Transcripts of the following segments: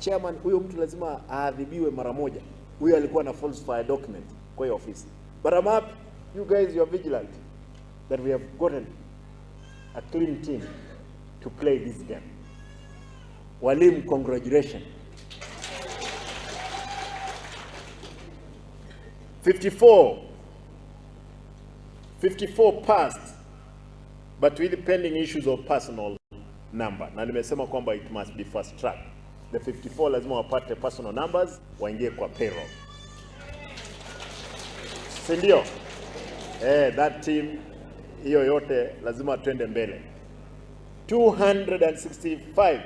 Chairman, huyo mtu lazima aadhibiwe mara moja. Huyo alikuwa na falsify document kwa hiyo ofisi. But I'm happy you guys, you are vigilant that we have gotten a clean team to play this game. Walimu, congratulations. 54 passed, but with pending issues of personal number. Na nimesema kwamba it must be fast track. The 54 lazima wapate personal numbers, waingie kwa payroll. Si ndio? That team hiyo yote lazima twende mbele. 265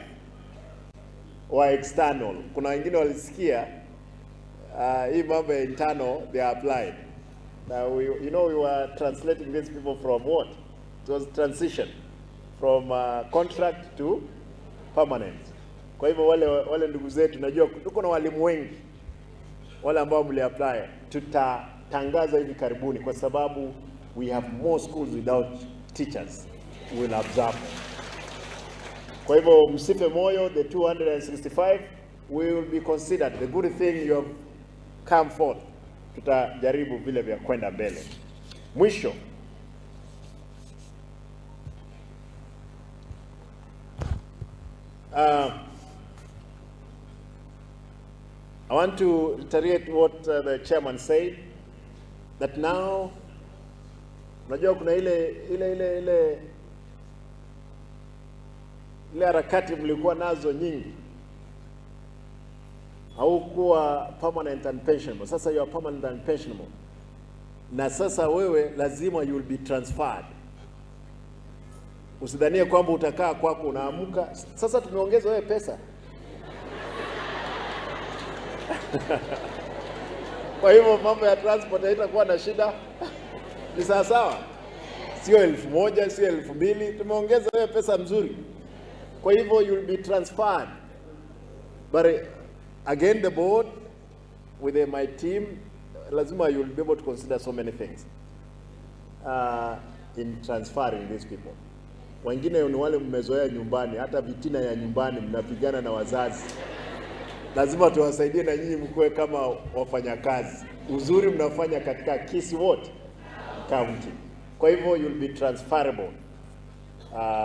wa external. Kuna wengine walisikia hii mambo ya internal, they applied. Now we were translating these people from what? It was transition from contract to permanent. Kwa hivyo wale ndugu zetu, najua tuko na walimu wengi wale ambao mliapply, tutatangaza hivi karibuni kwa sababu we have more schools without teachers. We will absorb. Kwa hivyo msife moyo, the 265 will be considered. The good thing you have come forth. Tutajaribu vile vya kwenda mbele. Mwisho, I want to reiterate what the chairman said, that now, unajua kuna ile harakati mlikuwa nazo nyingi. Haukuwa permanent and pensionable. Sasa you are permanent and pensionable. Na sasa wewe lazima you will be transferred. Usidhanie kwamba utakaa kwako unaamka. Sasa tumeongeza wewe pesa. Kwa hivyo mambo ya transport haitakuwa na shida. Ni sawa sawa. Sio 1000, sio 2000, tumeongeza wewe pesa mzuri. Kwa hivyo you will be transferred. But again, the board with my team, lazima you will be able to consider so many things in transferring these people. Wengine ni wale mmezoea nyumbani, hata vitina ya nyumbani mnapigana na wazazi. Lazima tuwasaidie na nyinyi mkuwe kama wafanyakazi. Uzuri mnafanya katika Kisii what? County. Kwa hivyo you will be transferable.